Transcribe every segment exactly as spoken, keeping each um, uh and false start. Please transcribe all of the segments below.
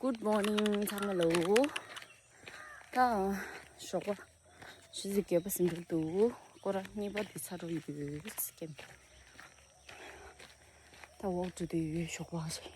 Good morning ཚང་མ་ལོ། ད་ཞོགས་པ་ཆུ་ཚོད་བརྒྱད་པ་ཟིན་འགྲོ་འདུག་སྐོར་ར་གཉིས་པ་འདི་ཚར་འགྲོ་ཡོད་ཀྱི། ད་འོག་ཏུ་དེ་ཡོད་ཞོགས་པ་ཞིག་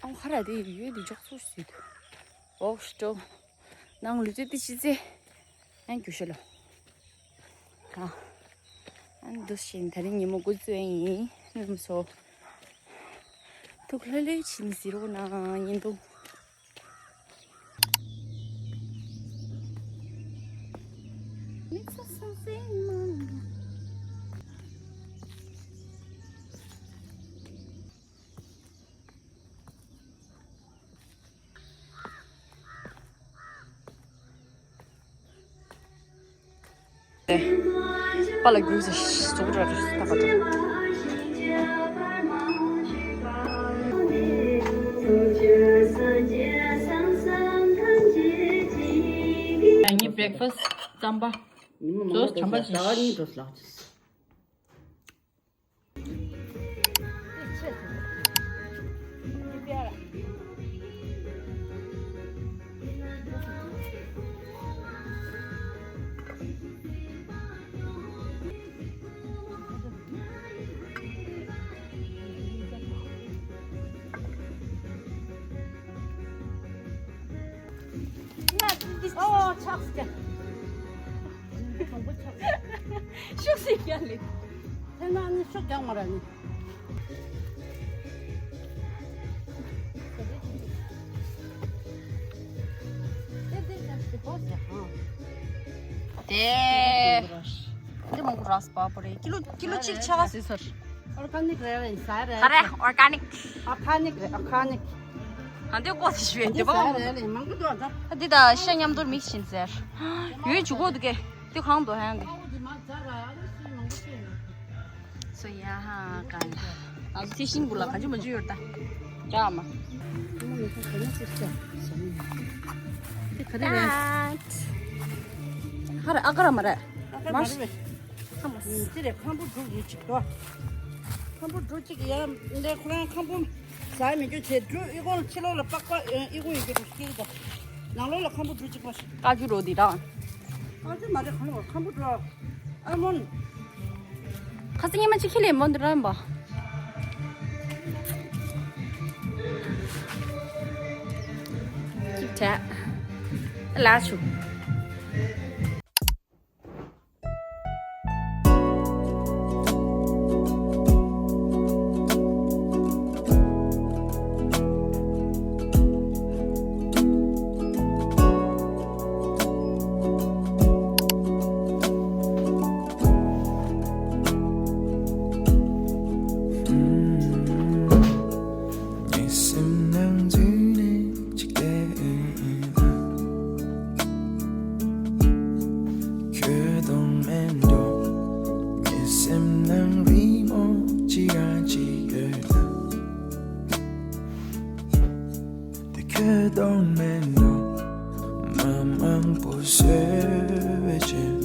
ཨང་ཧ་ར་དེ་ཡོད་དེ་འཇོག་ཚུར་སུས་དུ་འོག་སྤྲོ་ནང་ལུས་རྩལ་དེ་ཤི་ཚེ་ཨན་རྒྱུ་ཤ་ལོ། ཨ་ཨན་འདུ་ཤིན་ད་རིང་ཉིན་མོ་འགོ་བཙུགས་ཡིན་ནམ་སོ། ཐུགས་ལྷོད་ལྷོད་ཕྱིན་ཟེར་རོགས་གནང་ཡིན་འདུག་པ་ལ་རྒྱུགས་ཟེར་ཟོག་འདྲ་རེད་ད་ག་འགྲོ། ངའི་བྷི་རེག་ཕ་སི་རྩམ་པ། ཉི་མ་མང་པོ་འགྲོ་ཟླ་བ་གཉིས་འགྲོ་ལགས། ཨོ་ཆགས་ཀྱི། ཤུགས་སི་ཡ་ལེ། ཐེ་ན་ནི་ཤུགས་རྒྱག་མ་ར་ནི། དེ། འདི་མང་པོ་རག་སྤ་པོ་རེད། ཀི་ལོ་ཀི་ལོ་གཅིག་ཆ་ག་ཟེར་སོར། ཨོར་ག་ནིག་རེད་རེད་ས་རེད། ཧ་རེ་ཨོར་ག་ནིག་ཨོར་ག་ནིག་རེད་ཨོར་ག་ནིག་ཨ་འདི་ཀོ་ཟེར་ཞུ་ཡ་འདི་འདི་པ་ས་མང་པོ་རེད་རེད་མང་པོ་འདུག་ད། ཨ་འདི་ད་ཤ་མཉམ་དུ་མིག་བྱིན་ཟེར། ཡོད་ཇུ་གོ་འདུག་གེ། འདི་གང་འདུག་ཧན་གི། ཨ་འོ་འདི་མ་ཛ་ར་ཨ་རུ་སུ་མང་པོ་ཤེས་ཡོད། སོ་ཡ་ཧ་ག་ལ། ང་ཚོ་ཐེ་ཤིང་བུ་ལ་ག་ཅུ་མ་ཅུ་ཡོད་ད། ཡ་མ། དེ་ག་རེ་རེད། ཧ་ར་ཨ་ཀ་ར་མ་རེད། ཨ་ཀ་མ་རེད། ཁམ་བུ། ཅི་རེད་ཁམ་བུ་འབྲུ་ཡོད་ཅིག་དོ། ཁམ་བུ་འབྲུ་གཅིག་ཡ་འདི་ཁོ་རང་ཁམ་བུ་ཟ་མི་རྒྱུ་བྱས་འབྲུ་ཨི་ཁུང་ཕྱི་ལོགས་ལ་པགས་པ་ཨི་ཁུང་ཡོད་རྒྱུ་རུ་སྐྱེལ་དོ། ནང་ལོགས་ལ་ཁམ་བུ་འབྲུ་གཅིག་པ་ཞིག་ཀ་ཅུ་རོ་འདི་རང་། ཀ་ཅུ་མ་རེད་ཁམ་བུ་ཁམ་བུ་འབྲུ། ཨལ་མོན། ཁ་སང་ཉི་མ་གཅིག་ཁྱི་ལས་མོན་འདི་རང་པ། གཅིག་བྱས། ལ་ཆུ། ངའི་སེམས་ནང་འཛུལ་ནས་ཅིག་བལྟས་ན། ཁྱོད་དང་མེད་འགྲོ། ངའི་སེམས་ནང་རི་མོ་ཅི་རང་ཅིག་ཡོད་ན། དེ་ཁྱོད་དང་མེད་འགྲོ། མ་མང་པོ་བཟོས་པའི་ཆེད།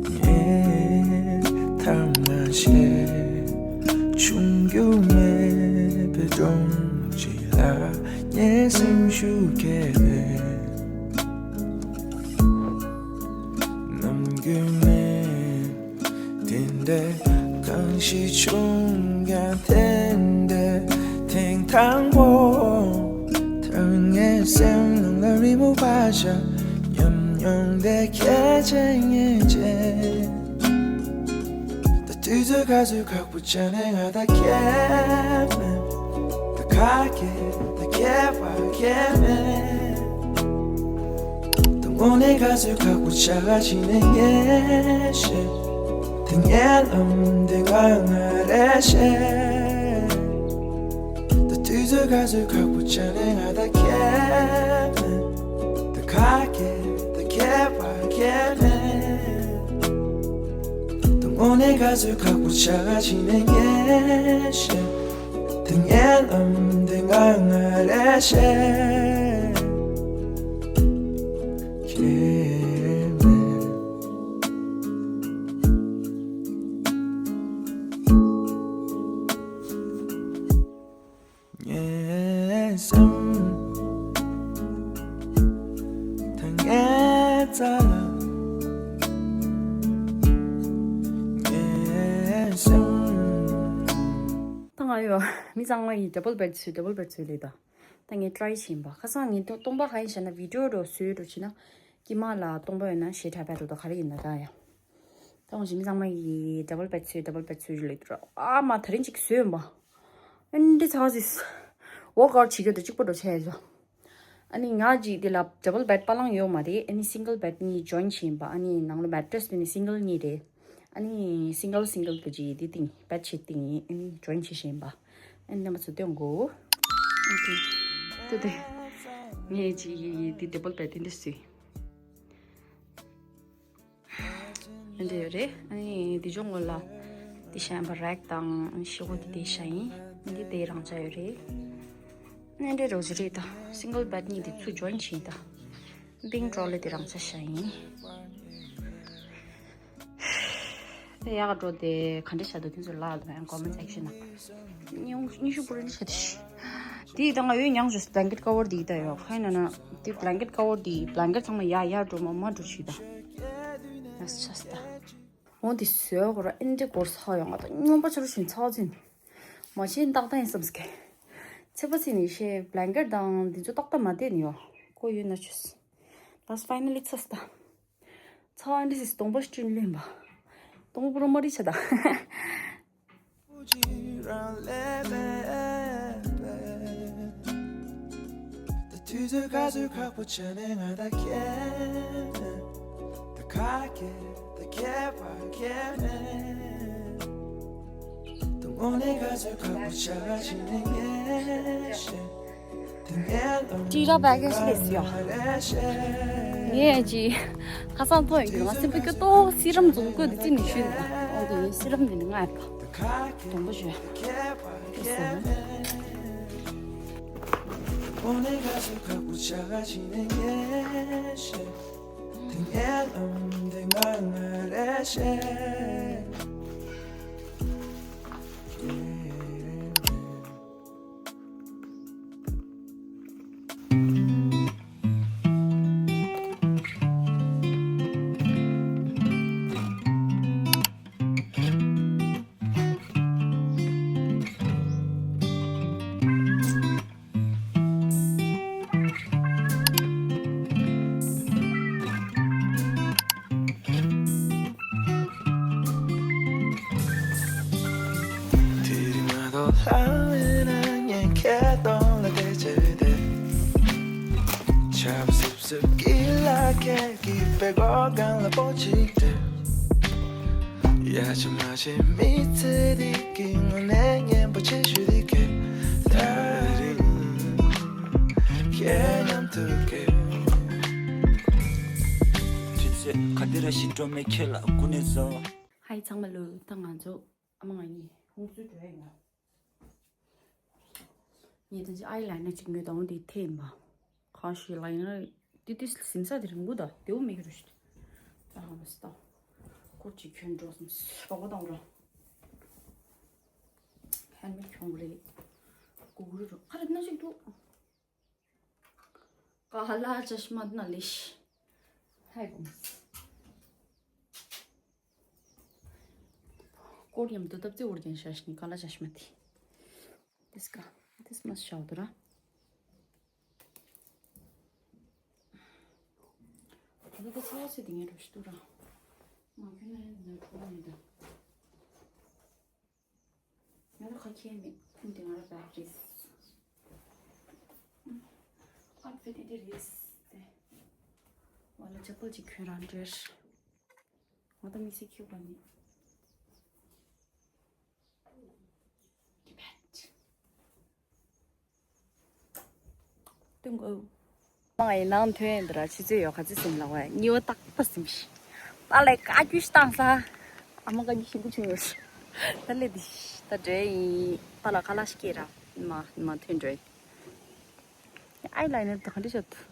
ངས་ཐ་མ་ཤེས། ཆུང་རྒྱུ་མེད་པའི་སྒྲོམ་གཅིག་ལ་ངའི་སེམས་ཤུགས་སྐྱེས་པས། ནམ་རྒྱུན་ནས་དེ་འདྲའི་གང་ཞིག་བྱུང་ཀྱང་དེ་འདྲའི་ཐེངས་དང་པོ། ཐར་ངའི་སེམས་ནང་ལ་རི་མོ་བ་ཤ་ཉམས་མྱོང་དེ་ཁྱད་ཆེ་ངེས་ཅན། ད་དུས་ཚོད་ག་ཚོད་ཁག་པོ་ཆགས་ནས་ང་ད་ཁྱད་མེད། ད་ཁ་སྐད་ད་ཁྱད་པར་ཁྱད་མེད། ད་དངོས་གནས་ག་ཚོད་ཁག་པོ་ཆགས་ཕྱིན་ནས་ངས་ཤེས། དེ་ངའི་ལམ་དེ་ང་ང་རེ་ཤེས། ད་དུས་ཚོད་ག་ཚོད་ཁག་པོ་ཆགས་ནས་ང་ད་ཁྱད་མེད། ད་ཁ་སྐད་ད་ཁྱད་པར་ཁྱད་མེད། ད་དངོས་གནས་ག་ཚོད་ཁག་པོ་ཆགས་ཕྱིན་ནས་ངས་ཤེས། དེ་ངའི་ལམ་དེ་ང་ང་རེ་ཤེས། ཁྱད་མེད། ངའི་ སེམས། ད་ངའི་རྩ་ལ་ངའི་སེམས། ད་ང་ཡོ་མི་ཚང་མ་ཡི་double bed བཟོས། double bed བཟོས་ལེ་ད། ད་ངས་try བྱིན་པ། ཁ་སང་ངས་སྟོང་པ་གང་ཡིན་ཞེ་ན། video འགྲོ་བཟོས་འགྲོ་བྱས་ན་དཀྱིལ་མ་ལ་སྟོང་པ་ཡོད་ན་ཞེ་དྲག་པས་འགྲོ་ད། ག་རེ་ཡིན་ན་ད་ཡ། ད་འོང་ཞིག་མི་ཚང་མ་ཡི་double bed བཟོས། double bed བཟོས་ལེ་ད། ཨ་མ་ད་རིང་ཅིག་བཟོས་ཡོང་པ། ཨ་འདི་ཚ་ཟིས། workout བྱེད་རྒྱུ་དེ་གཅིག་པོ་འགྲོ་བྱས་ཡོད། ཨ་ནི་ང་ཅིག་དེ་ལ་double bed པ་ལང་ཡོད་མ་རེད། ཨ་ནི་single bed གཉིས་join བྱིན་པ། ཨ་ནི་ནང་ལ་mattress དེ་ནི་single གཉིས་རེད། ཨ་ནི་single single གི་ཅིག་དེ་སྟེང་bed sheet སྟེང་ཨ་ནི་join བྱེད་བཞིན་པ། ཨ་ནི་རྣམ་པ་ཚོ་སྟོན་དགོས། ཨོ་ཁེ། དེ་དེ། ངས་ཅིག་དེ་double bed དེ་འདི་བཟོས། འདི་ཡོད་རེད། ཨ་ནི་འདི་ཅོག་ངོས་ལ་འདི་བཞག་ཡིན་པ། rack དང་ཤོག་གུ་འདི་དེ་བཞག་ཡིན། འདི་དེ་རང་ཆ་ཡོད་རེད། ཨ་ནི་འདི་རོ་ཅི་རེད་ད། single bed གཉིས་འདི་ཚུར་join བྱས་ཡིན་ད། pink trolley དེ་རང་ཆ་བཞག་ཡིན། དེ་ཡག་འགྲོ་དེ་ག་འདྲ་བྱ་འདུག་དེ་ཚོ་ལ་ལ་comment section ན། ཉུང་ཉི་ཤུ་པུ་རིན་ཆ་དེ་ཤི། དེ་ད་ང་ཡོད་མྱངས་བྱས། blanket cover དེ་ད་ཡོད་ཁ་ཡིན་ན་ན། དེ་blanket cover དེ་blanket ཚང་མ་ཡ་ཡ་འགྲོ་མ་མ་འགྲོ་ཞིག་ད། ཡ་ཆ་ས་ད། འོ་དེ་བཟོས་གོ་ར། ཨེ་འདྲ་གོར་ས་ཡོང་ང་ད་སྙོམས་པ་ཆ་རུ་ཞིང་ཚ་ཚིན། མ་ཤེས་ཏག་ཏག་ཡིན་བསམ་སྐད། ཚེ་པ་ཚིན་ནི་ཤེས། blanket དང་དེ་ཚོ་ཏག་ཏག་མ་བལྟས་ནི་ཡོད་ཁོ་ཡོད་ན་ཆུས། That's finally ཚ་ས་ད། ཚ་ཨ་འདྲ་སི་སྟོང་པ་སྐྲུན་ལེན་པ། སྟོང་པ་རུ་མ་རི་ཆ་ད། དུས་ཚོད་ག་ཚོད་ཁག་པོ་བྱས་ནས་ང་དང་ཁྱེད། ད་ཁ་སྐད་ད་ཁྱད་པར་ཁྱད་མེད། དུ་འོང་ནས་ག་ཚོད་ཁག་པོ་བྱ་ག་ཕྱིན་ནས་ངས་ཤེས། དེ་ངའི་ལོ་ཀྲི་ར་བྷེ་གེ་ཇི་ལས་སུ་ཡོད། ངས་ཀྱི་ཁ་སང་ཐོན་ཡོད་ང་སེམས་པ་སྐྱོ་ཏོག་སི་རམ་འཛོམས་དགོས་དེ་ཅི་ནས་ཞུས་འདུག་ཨོ་དེ་ངས་སི་རམ་དེ་ནི་ང་ཡ་པ། དང་པོ་ཞུ། དེ་རིང་ང་དང་ལྷང་ལེ་ན་ངས་ཁྱེད་གདོང་ལ་བལྟས་བྱས་བསྡད། ཆབ་སིབ་སིབ་ཀྱི་ལ་ཁད་ཀྱི་པད་གོ་གང་ལ་པོ་ཅིག་སྟེར། ཡ་ཆ་མ་ཆེ་མི་ཚེ་འདི་གི་དངོས་གནས་སྙན་པོ་ཆེ་ཤོས་འདི་གས། ད་རེས་ཁྱེད་མཉམ་དུ་གས། དུས་ཚོད་ག་དེ་ར་ཞིག་འགྲོ་མེད་ཁྱེད་ལ་སྐུ་ནས་བཟོ། ཧའི་ཚང་མ་ལོས་ད་ང་ཚོ་ཨ་མ་ང་གཉིས་ཧུང་སུ་འགྲོ་ཡ་ཡིན་ན། ངས་ད་ཅི་ཨའི་ལའི་ནར་ཅིག་ཉོས་དང་དེ་ཐེ་ཡིན་པ། ཁ་ཤས་ལའི་ནར་ཏི་ཏི་སིམ་ས་དེ་རིང་པོ་ད་དེའུ་མེད་ཀྱི་རུ་ཤི། ད་ཧ་མ་སི་ད། སྐོར་ཅིག་གྱོན་འགྲོ་སོང་སི་པ་གོ་དང་ར། ཧན་མེད་གྱོང་རེད། གུ་གུ་རུ་རུ་ཁ་རེད་ན་ཞིག་འདུག་ཀ་ལ་ཅ་ཤི་མ་ན་ལེ་ཤི། ཧའི་གོམས། སྐོར་ཡམ་དུ་ཏབ་ཙེ་འུར་རྒྱན་ཤ་ཤི་ནི་ཀ་ལ་ཅ་ཤི་མ་ཏི། དེས་ཀ། དེས་མ་ཤའོ་དུ་ར། ད་ལྟ་ཚ་བ་ཚེ་དེ་ངའི་རུ་ཤི་དུ་ར། མ་ཁྱོད་ན་ཡང་ནར་ཁོ་མི་འདུག་ང་ལ་ཁ་ཁྱེར་མེད། ཁུངས་དེ་ང་ལ་བབ་རེད། ཨ་ཕེ་དེ་འདི་རེད་དེ། ང་ལ་ཅ་པལ་ཅིག་གྱོན་རང་འདྲེར། ང་ད་མི་སི་ཁྱོད་པ་ནི། དེ་བད། ཏུང་ཨོ། མ་ཡི་ནང་ཐོན་ཡིན་འདི་ར་ཆུ་ཚོད་ཡོད་ག་ཚོད་ཟིན་ལ་བས་ཉི་འོ་ཏག་ཏག་ཟིན་ཤི། པ་ལས་བཀའ་བཀྱོན་ཞིག་བཏང་ས། ཨ་མ་བཀའ་བཀྱོན་ཞིམ་པོ་བྱུང་ཡོད་ཤི། ད་ལས་འདི་ཤི་ད་འདྲེ་ཡིན་པ་ལ་ཁ་ལག་ཤི་སྐྱེས་ར་མ་མ་ཐོན་འདྲེ། ཨའི་ལའི་ནར་དུ་ག་འདྲ་བྱ་ཐུ།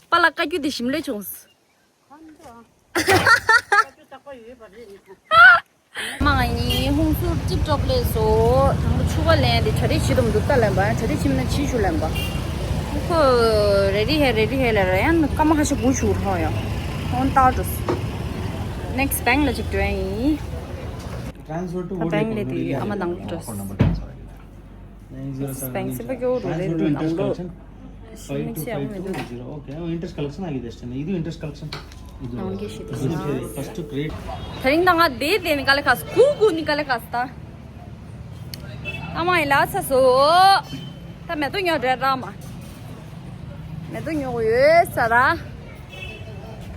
པ་ལ་བཀའ་བཀྱོན་འདི་ཞིམ་ལས་བྱུང་སི། ག་འདྲ། བཀའ་བཀྱོན་རྟག་པ་ཡོད་པ་རེད་ནི། མ་ཡིན་ཧུང་སུར་ཅིབ་ཀྲོབ་ལས་སོ། དང་པོ་ཕྱུ་པ་ལེན་དེ་གྲ་སྒྲིག་བྱེད་དུམ་འདུག་ད་ལེན་པ་གྲ་སྒྲིག་བྱེད་མིན་ན་ཕྱི་ཆུ་ལེན་པ། ཁོ་རེ་ཌི་ཧེ་རེ་ཌི་ཧེ་ལ་ར་ཡང་སྐར་མ་ཁ་ཤས་སྒུག་ཆུག་རོགས་ཡོང་། ཧོན་ཏར་ཏུས། ནེག་སི་བེང་ལ་ཅིག་འགྲོ་ཡིན། ད་བེང་ལས་དེ་ཨ་མ་ནང་ལ་འགྲོ། ཨེག་སི་བེང་སེམས་པ་སྐྱོ་བོ་འགྲོ་རེད་འདུག་ནང་ལོགས། ཤི་མི་ཚེ་ཡག་པོ་མི་འདུག་ཨོ་ཀེ། ཨོ་ཨིན་ཊརེ་སི་ཀ་ལེག་ཤན་ཨ་གི་དེ་ཤ་ནི་ཡི་དུ་ཨིན་ཊརེ་སི་ཀ་ལེག་ཤན། ནང་གི་ཤི་དེ་ཤི། ད་རིང་ད་ང་དེ་དེ་ནི་ཀ་ལེ་ཀ་སི་ཀུ་ཀུ་ནི་ཀ་ལེ་ཀ་སི་ད། ཨ་མ་ཡི་ལ་ཚ་སོ། ད་མེ་ཏོག་ཉོ་འདྲ་ར་མ། མེ་ཏོག་ཉོ་གི་ཡོད་ས་ར།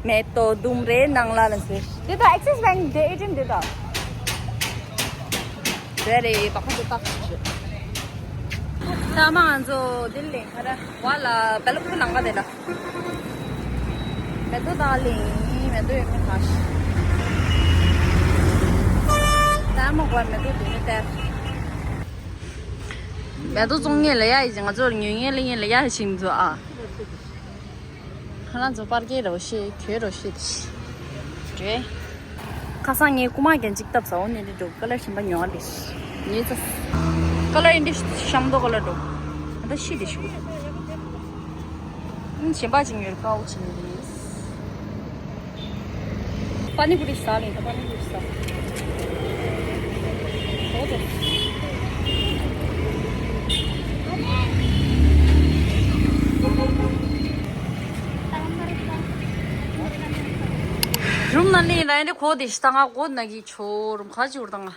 མེ་ཏོག་ལྡུམ་རའི་ནང་ལ་ལ་ཟེར། དེ་དག་ཨེག་སིས་བེང་གི་ཨེ་ཊི་ཨེམ་དེ་དག་དེ་རེད་བ་ཁོ་ཚོ་བཏགས་ཤིག་ད་མ་ང་ཚོ་དེ་ལས་ཁ་ར་བ་ལ་བེ་ལ་ཕུ་ལང་ག་དེ་ལ། མེ་ཏོག་དག་ལས་མེ་ཏོག་ཡོད་མེད་ཧ་ཤི། ད་མ་གོ་མེ་ཏོག་དེ་ནི་དེ། མེ་ཏོག་བཙོང་ངེས་ལ་ཡ་ཡི་ང་ཚོར་ཉོ་ངེས་ལ་ཡིན་ལ་ཡ་ཡི་ཤིང་ཚོ་ཨ། ཁ་ལག་ཚོ་པར་སྐྱེལ་རོགས་ཤེས་གྱོད་རོགས་ཤེས་དེ་ཤི། རེད། ཁ་སང་ངའི་རྐུ་མ་རྒྱན་གཅིག་བཏབ་ས་འོ་ནས་འདི་འགྲོ་ཀ་ལར་གཞན་པ་ཉོ་བ་རེད། ཉོས་ཚ། ཀ་ལར་ཨིན་དི་ཤམ་དོ་ཀ་ལར་འགྲོ། ཨ་ད་ཤི་དེ་ཤི། ཨིན་གཞན་པ་ཅིག་ཉོས་ཀའོ་ཅིག་ཉོས་རེད། པ་ནི་པུ་རི་ཟ་ལེ་ད་པ་ནི་པུ་རི་ཟ། ཨོ་ཙོ། རུམ་ན་ལེ་ལ་ཡིན་དེ་གོ་དེ་ཤི་ད་ང་གོ་ན་གི་ཆོ་རུམ་ཁ་ཅིག་འུར་ད་ང་།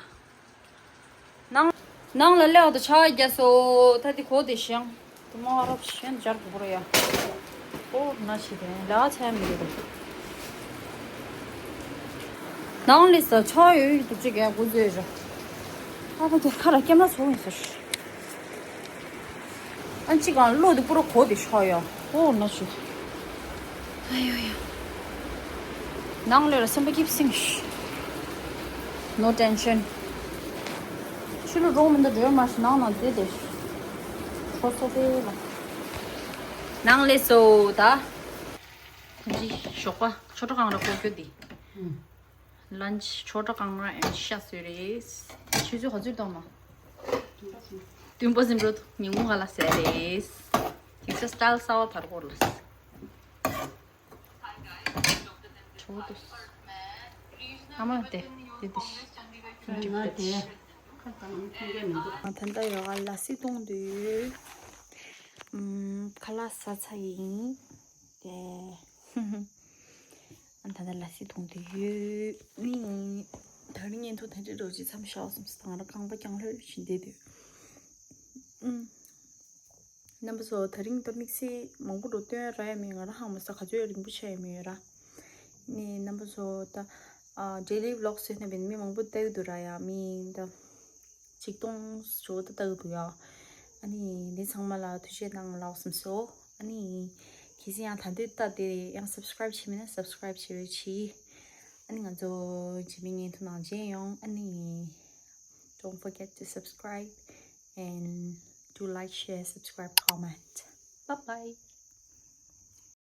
ནང་ནང་ལ་སླེབས་ཏེ་ཆ་རྒྱ་སོ་ད་དེ་གོ་དེ་ཤང་དུ་མ་རབ་ཤན་སྦྱར་དགོས་རེད་ཡ། ཨོ་ན་ཤི་དེ་ལ་ཚ་མི་འདུག་ནང་ལས་ས་ཆ་ཡོད་ཡོད་དུ་ཅིག་ག་གོ་ཟེར་ར། ཨ་ད་དེ་ཁ་ར་སྐྱེམས་ལ་སོ་ཡིན་ཟེར། ཨ་ཅིག་གང་བློ་དེ་པུ་རོ་གོ་དེ་ཤ་ཡ། ཨོ་ན་ཤི། ཨ་ཡོ་ཡ། ནང་ལོས་ལ་སེམས་པ་སྐྱིད་སིང་ཤི། No tension། ཕྱི་ལོ་རོང་མི་འདུག་འགྲོ་མ་ཤི་ནང་ན་བསྡད་དེ་ཤི། ཁྲོ་སོ་ཕེ་ལ། ནང་ལས་སོ་ད། ཁོང་ཅི་ཞོགས་པ་ཆོ་འཕྲུལ་གང་ར་ཀོ་ཀྱོ་དེ། ལན་ཆི་ཆོ་འཕྲུལ་གང་ར་ཨེན་ཤ་སོས་རེད། ཆུ་ཚོད་ག་ཚོད་གཏོང་མ། བདུན་པ་ཟིན་འགྲོ་ཉིན་གུང་ག་ལ་ཟས་རེད། དེང་ས་སི་ཊལ་གསར་པ་དར་གོར་ལ། ཆོ་དུ། ཨ་མ་དེ་དེ་དེ་ཤི། ང་དེ་ཁ་དང་ཁུང་གེ་མི་འདུག་ད་ལྟ་ཡོ་ག་ལ་སི་གཏོང་དུས། ཁ་ལག་ཟ་ཚར་ཡིན། དེ། ཨ་ད་ལྟ་ལ་སི་གཏོང་དུས་ཡོད་ནི། ད་རིང་ཉིན་ཐོ་ད་ཅི་འགྲོ་ཅི་མཚམས་ཤའོ་སམ་སི་དང་ར་རྐང་པ་རྐྱང་ལྷོད་བཞིན་བསྡད་དུས། རྣམ་པ་ཚོ་ད་རིང་ད་དམིགས་བསལ་མང་པོ་འགྲོ་སྟོན་ར་ཡ་མེད། ང་རང་ཧང་མ་ས་ག་ཚོད་རིང་པོ་ཆགས་ཡ་མེད་ར། ནི་རྣམ་པ་ཚོ་ད་ཨ་ཌེ་ལི་བི་ལོག་བཟོས་ན་བས་མི་མང་པོ་ལྟ་གི་འདུག་ར་ཡ། མི་ད་ཆིག་སྟོང་ཞོ་ད་ལྟ་གི་འདུག་ཡ། ཨ་ནི་འདི་ཚང་མ་ལ་ཐུགས་རྗེ་གནང་ལགས་སམ་སོ། ཨ་ནི་གལ་སྲིད་ཡང་ད་འདོད་ལྟ་དེ་ཡང་སབ་སི་ཀ་རའིབ་བྱས་མེད་ན་སབ་སི་ཀ་རའིབ་བྱེད་རོགས་གྱིས། ཨ་ནི་ང་ཚོ་རྗེས་མའི་བརྙན་ཐུང་ནང་མཇལ་ཡོང་། ཨ་ནི། Don't forget to subscribe and do like, share, subscribe, comment. Bye bye.